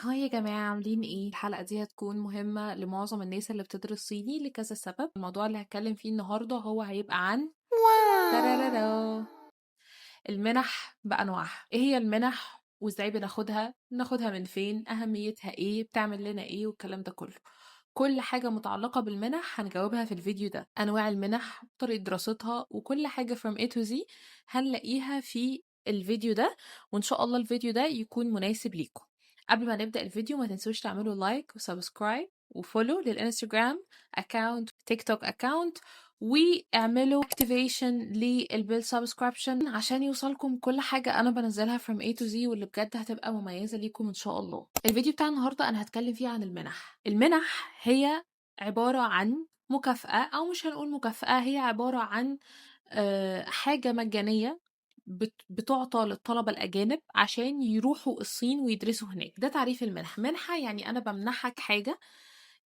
Hi يا جماعة، عاملين ايه؟ الحلقة دي هتكون مهمة لمعظم الناس اللي بتدرس صيني لكذا سبب. الموضوع اللي هتكلم فيه النهاردة هو هيبقى عن ترارارا. المنح بأنواعها. ايه هي المنح وازاي بناخدها، بناخدها من فين، اهميتها ايه، بتعمل لنا ايه، والكلام ده كله. كل حاجة متعلقة بالمنح هنجاوبها في الفيديو ده. أنواع المنح، طريقة دراستها، وكل حاجة from A to Z هنلاقيها في الفيديو ده، وإن شاء الله الفيديو ده يكون مناسب ليكم. قبل ما نبدأ الفيديو ما تنسوش تعملوا like و subscribe و follow للإنستجرام account، تيك توك account، واعملوا activation لل bell subscription عشان يوصلكم كل حاجة أنا بنزلها from A to Z، واللي بجد هتبقى مميزة ليكم إن شاء الله. الفيديو بتاع النهاردة أنا هتكلم فيه عن المنح. المنح هي عبارة عن مكافأة، أو مش هنقول مكافأة، هي عبارة عن حاجة مجانية بتعطى للطلبة الأجانب عشان يروحوا الصين ويدرسوا هناك. ده تعريف المنح. منحة يعني أنا بمنحك حاجة،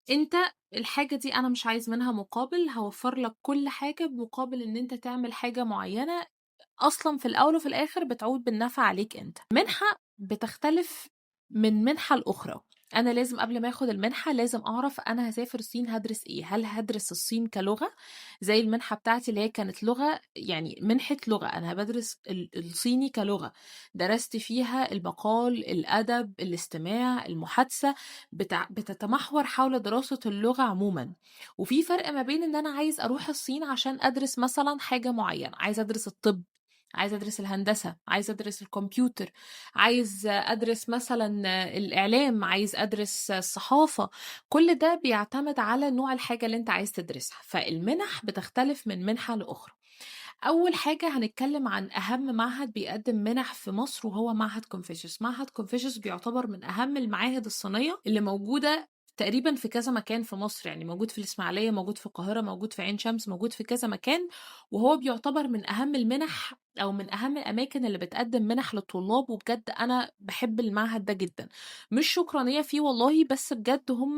انت الحاجة دي انا مش عايز منها مقابل، هوفر لك كل حاجة بمقابل ان انت تعمل حاجة معينة، اصلا في الاول وفي الاخر بتعود بالنفع عليك انت. منحة بتختلف من منحة لأخرى. انا لازم قبل ما اخد المنحة لازم اعرف انا هسافر الصين هدرس ايه. هل هدرس الصين كلغة زي المنحة بتاعتي اللي هي كانت لغة، يعني منحة لغة، انا بدرس الصيني كلغة، درست فيها المقال، الادب، الاستماع، المحادثة، بتتمحور حول دراسة اللغة عموما. وفي فرق ما بين ان انا عايز اروح الصين عشان ادرس مثلا حاجة معينة، عايز ادرس الطب، عايز ادرس الهندسة، عايز ادرس الكمبيوتر، عايز ادرس مثلا الاعلام، عايز ادرس الصحافة. كل ده بيعتمد على نوع الحاجة اللي انت عايز تدرسها. فالمنح بتختلف من منحة لأخرى. أول حاجة هنتكلم عن أهم معهد بيقدم منح في مصر، وهو معهد كونفوشيوس. معهد كونفوشيوس بيعتبر من أهم المعاهد الصينية اللي موجودة تقريبا في كذا مكان في مصر، يعني موجود في الإسماعيلية، موجود في القاهرة، موجود في عين شمس، موجود في كذا مكان. وهو بيعتبر من أهم المنح أو من أهم الأماكن اللي بتقدم منح للطلاب. وبجد أنا بحب المعهد ده جدا، مش شكرانية فيه والله، بس بجد هم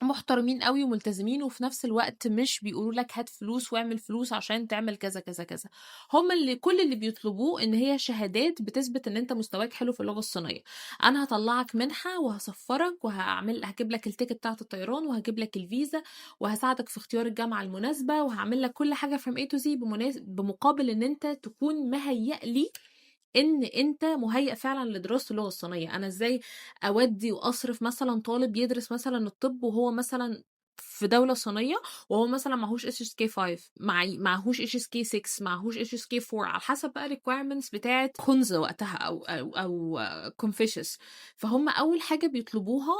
محترمين قوي وملتزمين، وفي نفس الوقت مش بيقولوا لك هات فلوس واعمل فلوس عشان تعمل كذا كذا كذا. هم اللي كل اللي بيطلبوه ان هي شهادات بتثبت ان انت مستواك حلو في اللغة الصينية. انا هطلعك منحة وهسفرك هجيب لك ال ticket بتاعة الطيران، وهجيب لك الفيزا، وهساعدك في اختيار الجامعة المناسبة، وهعمل لك كل حاجة from A to Z بمقابل ان انت تكون مهيأ لي ان انت مهيأ فعلا لدراسة اللغة الصينية. انا ازاي اودي واصرف مثلا طالب يدرس مثلا الطب وهو مثلا في دولة صينية، وهو مثلا معهوش HSK 5، معهوش HSK 6، معهوش HSK 4، على حسب بقى requirements بتاعت كونز وقتها او كونفوشيوس. فهم اول حاجة بيطلبوها،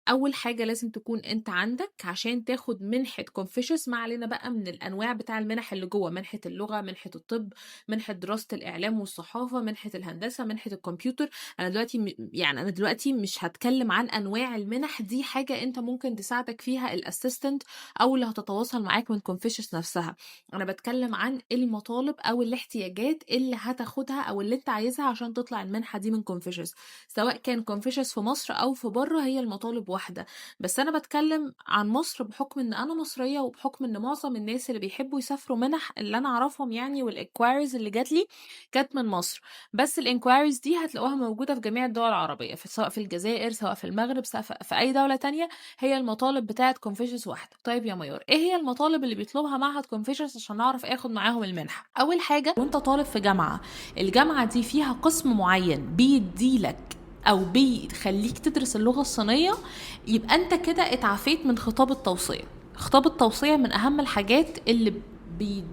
اول حاجة لازم تكون انت عندك عشان تاخد منحة كونفوشيوس، ما علينا بقى من الانواع بتاع المنح اللي جوه، منحة اللغة، منحة الطب، منحة دراسة الاعلام والصحافة، منحة الهندسة، منحة الكمبيوتر. انا دلوقتي مش هتكلم عن انواع المنح دي، حاجة انت ممكن تساعدك فيها ال assistant او اللي هتتواصل معاك من كونفوشيوس نفسها. انا بتكلم عن المطالب او الاحتياجات اللي هتاخدها او اللي انت عايزها عشان تطلع المنحة دي من كونفوشيوس، سواء كان كونفوشيوس في مصر او في بره، هي المطالب واحدة. بس أنا بتكلم عن مصر بحكم إن أنا مصرية، وبحكم إن معظم الناس اللي بيحبوا يسافروا منح اللي أنا أعرفهم وال inquiries اللي جات لي كانت من مصر. بس ال inquiries دي هتلاقوها موجودة في جميع الدول العربية، سواء في الجزائر، سواء في المغرب، سواء في أي دولة تانية، هي المطالب بتاعة كونفوشيوس واحدة. طيب يا ميار، إيه هي المطالب اللي بيطلبها معهد كونفوشيوس عشان نعرف آخد معاهم المنحة؟ أول حاجة، وأنت طالب في جامعة، الجامعة دي فيها قسم معين بيديلك أو بيخليك تدرس اللغة الصينية، يبقى أنت كده اتعافيت من خطاب التوصية. خطاب التوصية من أهم الحاجات اللي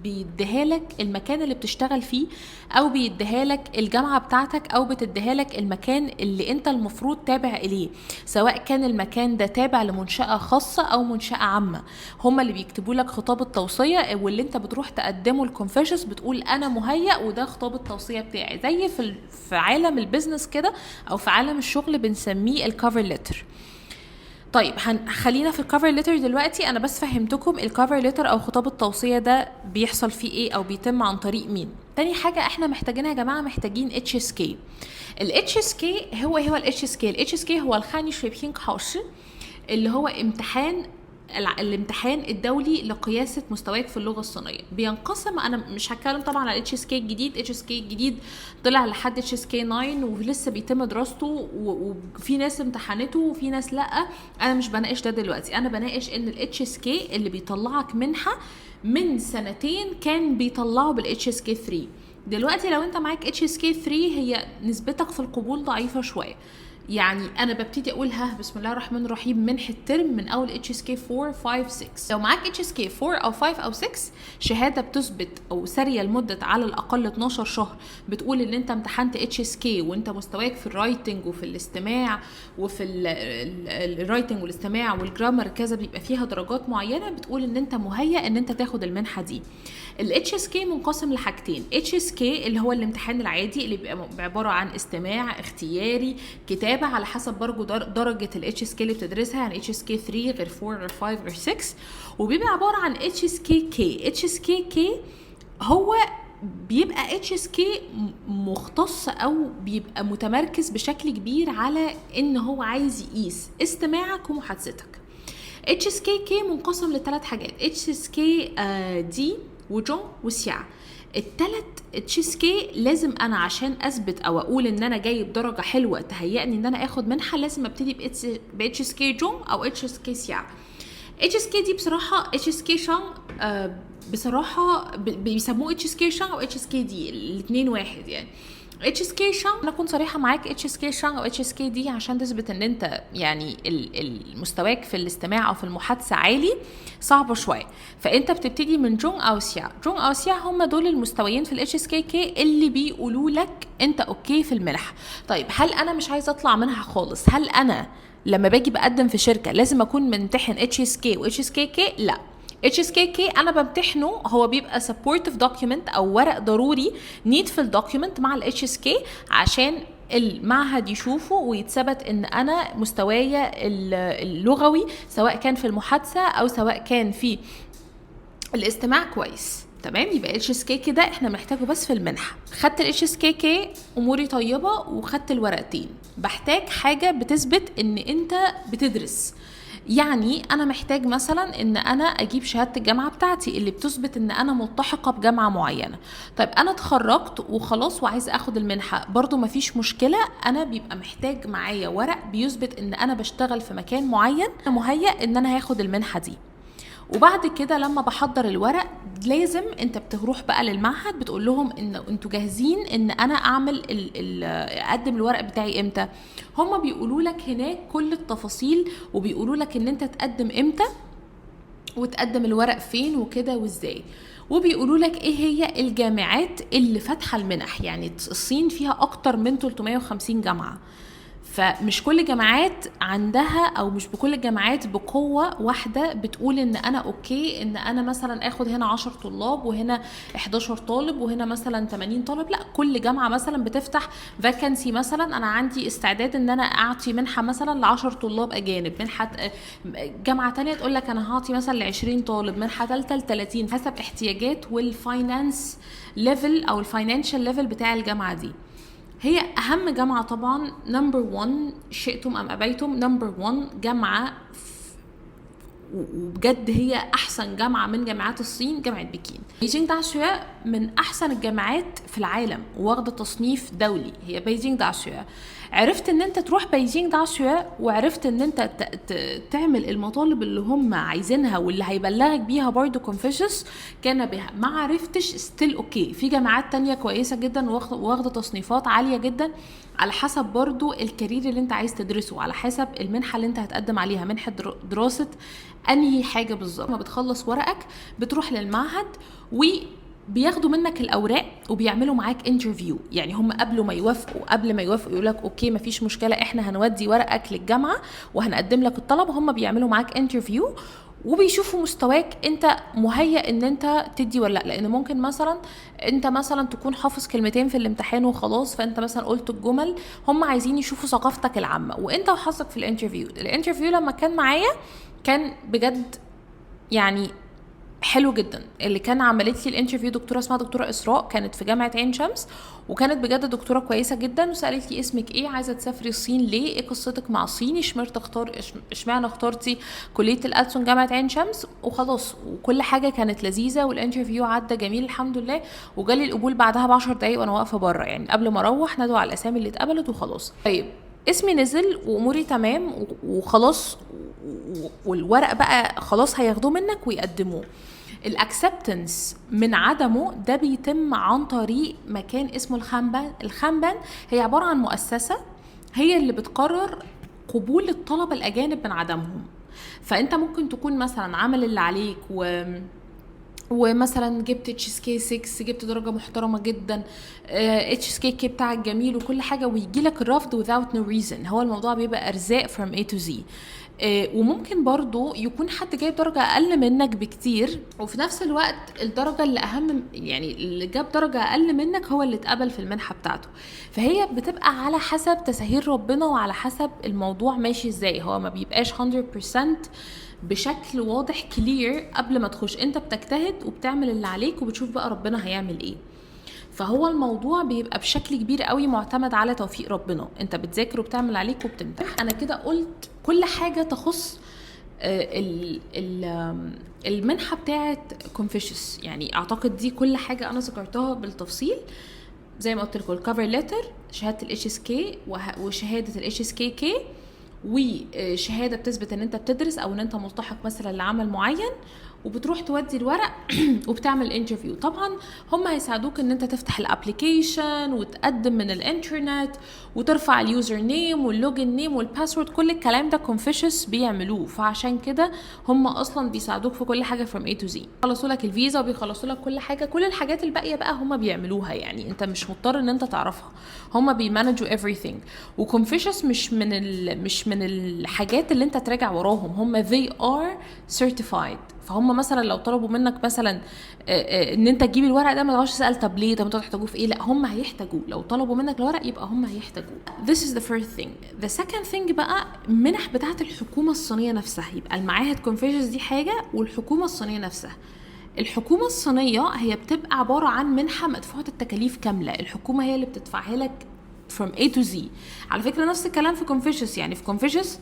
بيديها لك المكان اللي بتشتغل فيه، أو بيديها لك الجامعة بتاعتك، أو بتديها لك المكان اللي أنت المفروض تابع إليه، سواء كان المكان ده تابع لمنشأة خاصة أو منشأة عامة. هما اللي بيكتبوا لك خطاب التوصية، واللي أنت بتروح تقدمه لكونفوشيوس، بتقول أنا مهيأ وده خطاب التوصية بتاعي. زي في عالم ال business كده، أو في عالم الشغل بنسميه ال cover letter. طيب خلينا في ال cover letter دلوقتي. انا بس فهمتكم ال cover letter او خطاب التوصية ده بيحصل فيه ايه او بيتم عن طريق مين. تاني حاجة احنا محتاجينها يا جماعة، محتاجين HSK. ال HSK هو ال HSK. ال HSK هو الخاني شريبين 考试، اللي هو امتحان الامتحان الدولي لقياسة مستواك في اللغة الصينية. بينقسم، انا مش هتكلم طبعا على HSK الجديد. HSK الجديد طلع لحد HSK 9 ولسه بيتم دراسته، وفي ناس امتحنته وفي ناس لا. انا مش بناقش ده دلوقتي، انا بناقش ان ال HSK اللي بيطلعك منحة من سنتين كان بيطلعه بال HSK 3. دلوقتي لو انت معاك HSK 3 هي نسبتك في القبول ضعيفة شوية. يعني انا ببتدي اقول ها بسم الله الرحمن الرحيم منحة ترم من اول HSK 4 5 6. لو معاك HSK 4 او 5 او 6، شهادة بتثبت او سارية لمدة على الاقل 12 شهر بتقول ان انت امتحنت HSK وانت مستواك في ال writing وفي الاستماع وفي ال writing والاستماع وال grammar كذا، بيبقى فيها درجات معينة بتقول ان انت مهيأ ان انت تاخد المنحة دي. ال HSK منقسم لحاجتين، HSK اللي هو الامتحان العادي اللي بيبقى عبارة عن استماع اختياري كتابة على حسب برضه درجة ال HSK اللي بتدرسها، يعني HSK 3 غير 4 غير 5 غير 6، وبيبقى عبارة عن HSKK. HSKK هو بيبقى HSK مختص او بيبقى متمركز بشكل كبير على ان هو عايز يقيس استماعك ومحادثتك. HSKK منقسم لثلاث حاجات، HSK 低 و 中 و 下. التلات HSK لازم انا عشان اثبت او اقول ان انا جايب درجه حلوة تهيئني ان انا اخد منحه لازم ابتدي ب HSK 中 او HSK 下. HSK 低 بصراحة HSK 上 بصراحة بيسموه HSK 上 او HSK 低، الاثنين واحد. يعني HSK 上، انا اكون صريحه معاك، HSK 上 او HSK 低 عشان تثبت ان انت يعني مستواك في الاستماع او في المحادثة عالي صعبة شوية، فانت بتبتدي من 中 او 下. 中 او 下 هم دول المستويين في ال HSKK اللي بيقولوا لك انت okay في المنح. طيب هل انا مش عايزه اطلع منها خالص؟ هل انا لما باجي بقدم في شركة لازم اكون ممتحن HSK و HSKK؟ لا، HSKK انا بمتحنه، هو بيبقى supportive document او ورق ضروري needful document مع ال HSK عشان المعهد يشوفه ويتثبت ان انا مستوايا اللغوي سواء كان في المحادثة او سواء كان في الاستماع كويس. تمام، يبقى HSK كده احنا محتاجه بس في المنحة. خدت ال HSKK اموري طيبة وخدت الورقتين. بحتاج حاجة بتثبت ان انت بتدرس، يعني انا محتاج مثلا ان انا اجيب شهادة الجامعة بتاعتي اللي بتثبت ان انا ملتحقه بجامعة معينة. طيب انا اتخرجت وخلاص وعايز اخد المنحة، برضو مفيش مشكلة، انا بيبقى محتاج معايا ورق بيثبت ان انا بشتغل في مكان معين مهيأ ان انا هاخد المنحة دي. وبعد كده لما بحضر الورق لازم انت بتروح بقى للمعهد بتقول لهم ان انتوا جاهزين ان انا اعمل ال ال اقدم الورق بتاعي امتى. هما بيقولوا لك هناك كل التفاصيل وبيقولوا لك ان انت تقدم امتى وتقدم الورق فين وكده وازاي، وبيقولوا لك ايه هي الجامعات اللي فاتحة المنح. يعني الصين فيها اكتر من 350 جامعه، فمش كل جامعات عندها او مش بكل الجامعات بقوة واحدة بتقول ان انا okay ان انا مثلا اخد هنا 10 طلاب وهنا 11 طالب وهنا مثلا 80 طالب. لا، كل جامعه مثلا بتفتح vacancy، مثلا انا عندي استعداد ان انا اعطي منحه مثلا ل 10 طلاب اجانب، منحه جامعه تانية تقول لك انا هعطي مثلا ل 20 طالب، منحه ثالثة ل 30، حسب احتياجات وال finance level او ال financial level بتاع الجامعة دي. هي اهم جامعه طبعا number 1، شئتم ام ابيتم، number 1 جامعه وبجد هي احسن جامعه من جامعات الصين، جامعه بكين. 北京大学 من احسن الجامعات في العالم واخده تصنيف دولي، هي 北京大学. عرفت ان انت تروح 北京大学 وعرفت ان انت تعمل المطالب اللي هم عايزينها واللي هيبلغك بيها برضو كونفوشيوس كان بها. ما عرفتش still okay، في جامعات تانية كويسة جدا واخده تصنيفات عالية جدا، على حسب برضو ال career اللي انت عايز تدرسه، على حسب المنحة اللي انت هتقدم عليها، منحه دراسة انهي حاجة بالظبط. ما بتخلص ورقك بتروح للمعهد وبياخدوا منك الاوراق وبيعملوا معاك interview. يعني هم قبل ما يوافقوا يقول لك okay مفيش مشكلة، احنا هنودي ورقك للجامعة وهنقدم لك الطلب. هم بيعملوا معاك interview وبيشوفوا مستواك انت مهيأ ان انت تدي ولا لا، لان ممكن مثلا انت مثلا تكون حافظ كلمتين في الامتحان وخلاص، فانت مثلا قلت الجمل، هم عايزين يشوفوا ثقافتك العامة وانت وحظك في ال interview. ال interview لما كان معايا كان بجد يعني حلو جدا. اللي كان عملت لي ال interview دكتورة اسمها دكتورة اسراء، كانت في جامعه عين شمس، وكانت بجد دكتورة كويسة جدا. وسالت لي اسمك ايه، عايزه تسافري الصين ليه، ايه قصتك مع الصين، اشمعنى اخترتي كليه الألسن جامعه عين شمس، وخلاص وكل حاجة كانت لذيذة، وال interview عدى جميل الحمد لله. وجالي القبول بعدها ب10 دقايق وانا واقفة بره، يعني قبل ما اروح نادوا على الاسامي اللي اتقبلت وخلاص. طيب اسمي نزل واموري تمام وخلاص، والورق بقى خلاص هياخدوه منك ويقدموه. ال acceptance من عدمه ده بيتم عن طريق مكان اسمه الخنبان. الخنبان هي عبارة عن مؤسسة هي اللي بتقرر قبول الطلبة الاجانب من عدمهم. فانت ممكن تكون مثلا عامل اللي عليك ومثلا جبت HSK 6، جبت درجه محترمه جدا، HSK بتاعك جميل وكل حاجه، ويجي لك الرفض without no reason. هو الموضوع بيبقى ارزاق from A to Z. وممكن برضو يكون حد جايب درجة أقل منك بكتير، وفي نفس الوقت الدرجة اللي أهم، يعني اللي جاب درجة أقل منك هو اللي اتقبل في المنحة بتاعته. فهي بتبقى على حسب تسهيل ربنا وعلى حسب الموضوع ماشي ازاي. هو ما بيبقاش 100% بشكل واضح clear قبل ما تخش. انت بتجتهد وبتعمل اللي عليك وبتشوف بقى ربنا هيعمل ايه. فهو الموضوع بيبقى بشكل كبير قوي معتمد على توفيق ربنا. انت بتذاكر وبتعمل عليك وبتمتحن. انا كده قلت كل حاجة تخص المنحة بتاعه كونفوشيوس، يعني اعتقد دي كل حاجة انا ذكرتها بالتفصيل. زي ما قلت لكم ال cover letter، شهادة ال HSK وشهادة ال HSKK، وشهادة بتثبت ان انت بتدرس او ان انت ملتحق مثلا لعمل معين، وبتروح تودي الورق وبتعمل interview. طبعا هم هيساعدوك ان انت تفتح ال application وتقدم من الانترنت وترفع ال username وال login name وال password، كل الكلام ده كونفوشيوس بيعملوه. فعشان كده هم اصلا بيساعدوك في كل حاجة from A to Z، بيخلصوا لك الفيزا وبيخلصوا لك كل حاجه. كل الحاجات الباقية بقى هم بيعملوها، يعني انت مش مضطر ان انت تعرفها، هم بي manage وا everything. وكونفوشيوس مش من الحاجات اللي انت تراجع وراهم، هم they are certified. فهم مثلا لو طلبوا منك مثلا ان انت تجيب الورق ده، ما تقعدش تسال طب ليه، طب انتوا هتحتاجوه في ايه، لا هم هيحتاجوه. لو طلبوا منك الورق يبقى هم هيحتاجوه. this is the first thing. the second thing بقى منح بتاعه الحكومة الصينية نفسها. يبقى المعاهد كونفوشيوس دي حاجه، والحكومة الصينية نفسها. الحكومة الصينية هي بتبقى عبارة عن منحة مدفوعة التكاليف كاملة، الحكومة هي اللي بتدفعها لك from A to Z. على فكرة نفس الكلام في كونفوشيوس، يعني في كونفوشيوس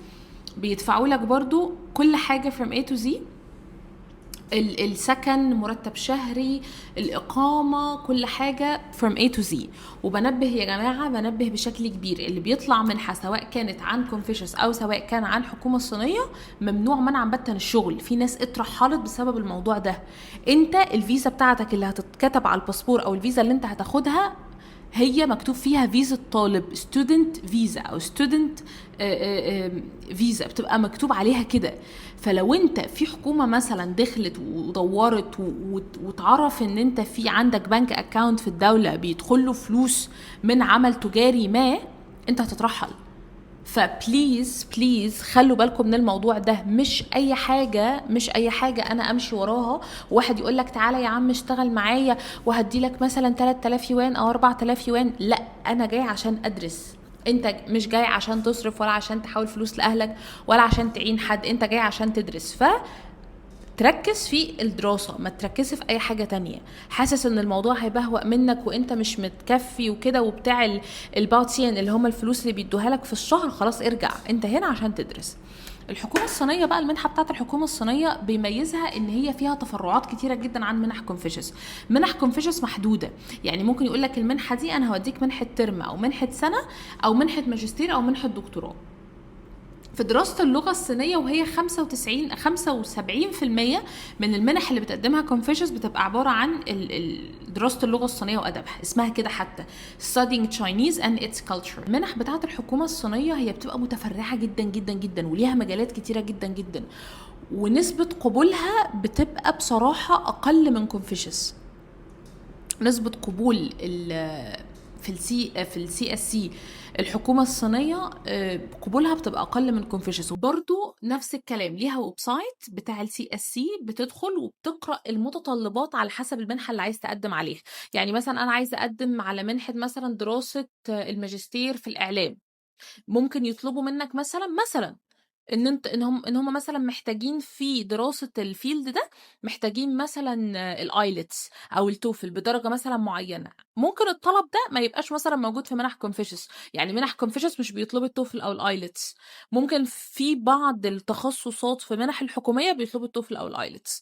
بيدفعوا لك برضو كل حاجة from A to Z، السكن، مرتب شهري، الإقامة، كل حاجة from A to Z. وبنبه يا جماعة، بنبه بشكل كبير، اللي بيطلع منحة سواء كانت عن كونفوشيوس أو سواء كان عن حكومة الصينية ممنوع منعا باتا الشغل. في ناس اترحلت بسبب الموضوع ده. انت الفيزا بتاعتك اللي هتتكتب على الباسبور او الفيزا اللي انت هتاخدها هي مكتوب فيها فيزا طالب، student visa او student visa، بتبقى مكتوب عليها كده. فلو انت في حكومة مثلا دخلت ودورت وتعرف ان انت في عندك bank account في الدولة بيدخل له فلوس من عمل تجاري ما، انت هتترحل. ف please please خلوا بالكم من الموضوع ده. مش اي حاجه، مش اي حاجة انا امشي وراها. واحد يقول لك تعالى يا عم اشتغل معايا وهدي لك مثلا 3000 يوان او 4000 يوان، لا، انا جاي عشان ادرس. انت مش جاي عشان تصرف ولا عشان تحول فلوس لاهلك ولا عشان تعين حد، انت جاي عشان تدرس. ف تركز في الدراسة، ما تركزش في أي حاجة تانية. حاسس إن الموضوع هيبهوأ منك وإنت مش متكفي وكده وبتاع الباوتسين اللي هم الفلوس اللي بيدوها لك في الشهر، خلاص ارجع، انت هنا عشان تدرس. الحكومة الصينية بقى، المنحة بتاعت الحكومة الصينية بيميزها ان هي فيها تفرعات كتيرة جدا عن منح كونفوشيوس. منح كونفوشيوس محدودة، يعني ممكن يقول لك المنحة دي انا هوديك منحة ترم او منحة سنة او منحة ماجستير او منحة دكتوراه في دراسة اللغة الصينية، وهي 95 75% من المنح اللي بتقدمها كونفوشيوس بتبقى عبارة عن دراسة اللغة الصينية وأدبها، اسمها كده حتى Studying Chinese and its culture. المنح بتاعة الحكومة الصينية هي بتبقى متفرعة جدا جدا جدا وليها مجالات كتيرة جدا جدا، ونسبة قبولها بتبقى بصراحة أقل من كونفوشيوس. نسبة قبول في ال CSC الحكومة الصينية قبولها بتبقى أقل من كونفوشيوس. برضو نفس الكلام، ليها website بتاع ال CSC، بتدخل وبتقرأ المتطلبات على حسب المنحة اللي عايز تقدم عليها. يعني مثلا أنا عايزة أقدم على منحة مثلا دراسة الماجستير في الإعلام، ممكن يطلبوا منك مثلا إن أنت إن هم مثلًا محتاجين في دراسة الfield ده، محتاجين مثلًا الIELTS أو الTOEFL بدرجة مثلًا معيّنة. ممكن الطلب ده ما يبقاش مثلًا موجود في منح Confucius، يعني منح Confucius مش بيطلبوا الTOEFL أو الIELTS. ممكن في بعض التخصصات في منح الحكومية بيطلبوا الTOEFL أو الIELTS.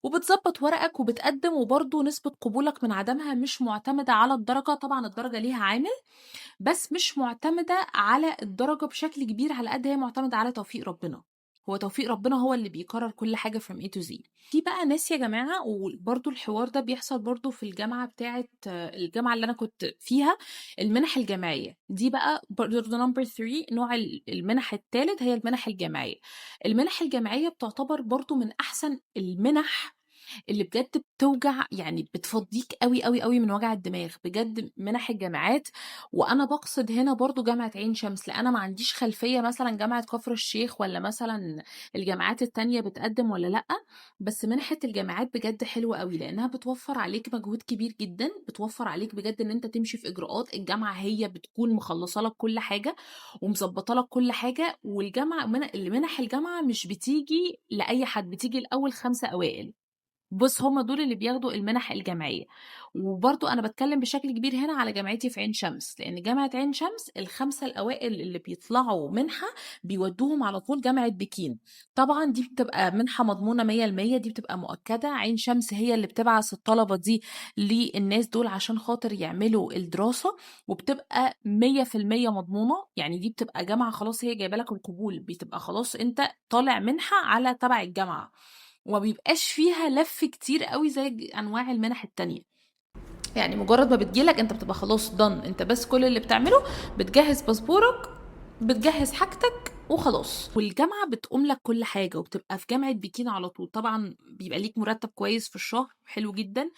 وبتضبّط ورقك وبتقدّم، وبرضه نسبة قبولك من عدمها مش مُعتمدة على الدرجة، طبعًا الدرجة ليها عامل، بس مش مُعتمدة على الدرجة بشكل كبير على قد هي مُعتمدة على توفيق ربنا. هو توفيق ربنا هو اللي بيقرر كل حاجة from A to Z. في بقى ناس يا جماعة، وبرضه الحوار ده بيحصل برضه في الجامعة بتاعة الجامعة اللي أنا كنت فيها، المنح الجامعية، دي بقى برضه number 3، نوع المنح التالت هي المنح الجامعية. المنح الجامعية بتعتبر برضه من أحسن المنح اللي بجد بتوجع، يعني بتفضّيك أوي، أوي، أوي من وجع الدماغ، بجد منح الجامعات. وأنا باقصد هنا برضه جامعة عين شمس، لأن أنا ما عنديش خلفية مثلًا جامعة كفر الشيخ والّا مثلًا الجامعات التانية بتقدّم والّا لأ، بس منحة الجامعات بجد حلوة أوي، لإنها بتوفّر عليك مجهود كبير جدًا، بتوفّر عليك بجد إن أنت تمشي في إجراءات، الجامعة هي بتكون مخلّصة لك كل حاجة ومضبّطة لك كل حاجة، والجامعة منح الجامعة مش بتيجي لأي حد، بتيجي لأول 5 أوائل. بُص، هم دول اللي بياخدوا المنح الجامعية. وبرضه أنا باتكلم بشكل كبير هنا على جامعتي في عين شمس، لإن جامعة عين شمس ال5 الأوائل اللي بيطلعوا منحة بيودوهم على طول جامعة بكين. طبعًا دي بتبقى منحة مضمونة 100%، دي بتبقى مؤكدة، عين شمس هي اللي بتبعث الطلبة دي للناس دول عشان خاطر يعملوا الدراسة، وبتبقى 100% مضمونة، يعني دي بتبقى جامعة خلاص هي جايبة لك القبول، بتبقى خلاص أنت طالع منحة على تبع الجامعة. وما بيبقاش فيها لف كتير قوي زي انواع المنح التانية. يعني مجرد ما بتجيلك انت بتبقى خلاص done، انت بس كل اللي بتعمله بتجهز باسبورك، بتجهز حاجتك وخلاص، والجامعة بتقوم لك كل حاجة، وبتبقى في جامعة بكين على طول. طبعا بيبقى ليك مرتب كويس في الشهر حلو جدا.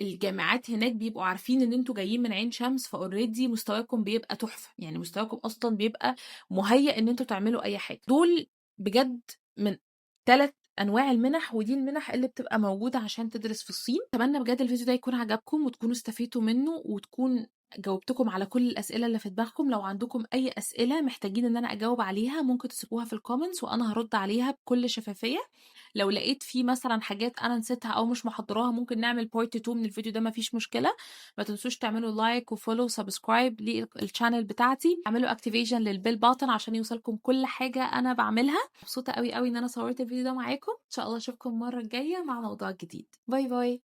الجامعات هناك بيبقوا عارفين ان انتوا جايين من عين شمس، ف already مستواكم بيبقى تحفة، يعني مستواكم اصلا بيبقى مهيأ ان انتوا تعملوا اي حاجة. دول بجد من 3 انواع المنح، ودي المنح اللي بتبقى موجودة عشان تدرس في الصين. اتمنى بجد الفيديو ده يكون عجبكم وتكونوا استفدتوا منه وتكون جاوبتكم على كل الاسئلة اللي في دماغكم. لو عندكم اي اسئلة محتاجين ان انا اجاوب عليها ممكن تسيبوها في ال comments وانا هرد عليها بكل شفافية. لو لقيت في مثلا حاجات انا نسيتها او مش محضراها ممكن نعمل part 2 من الفيديو ده، مفيش مشكلة. ما تنسوش تعملوا like و follow و subscribe لل channel بتاعتي، اعملوا activation لل bell button عشان يوصلكم كل حاجة انا بعملها. مبسوطة قوي قوي ان انا صورت الفيديو ده معاكم. ان شاء الله اشوفكم المرة الجاية مع موضوع جديد. bye bye.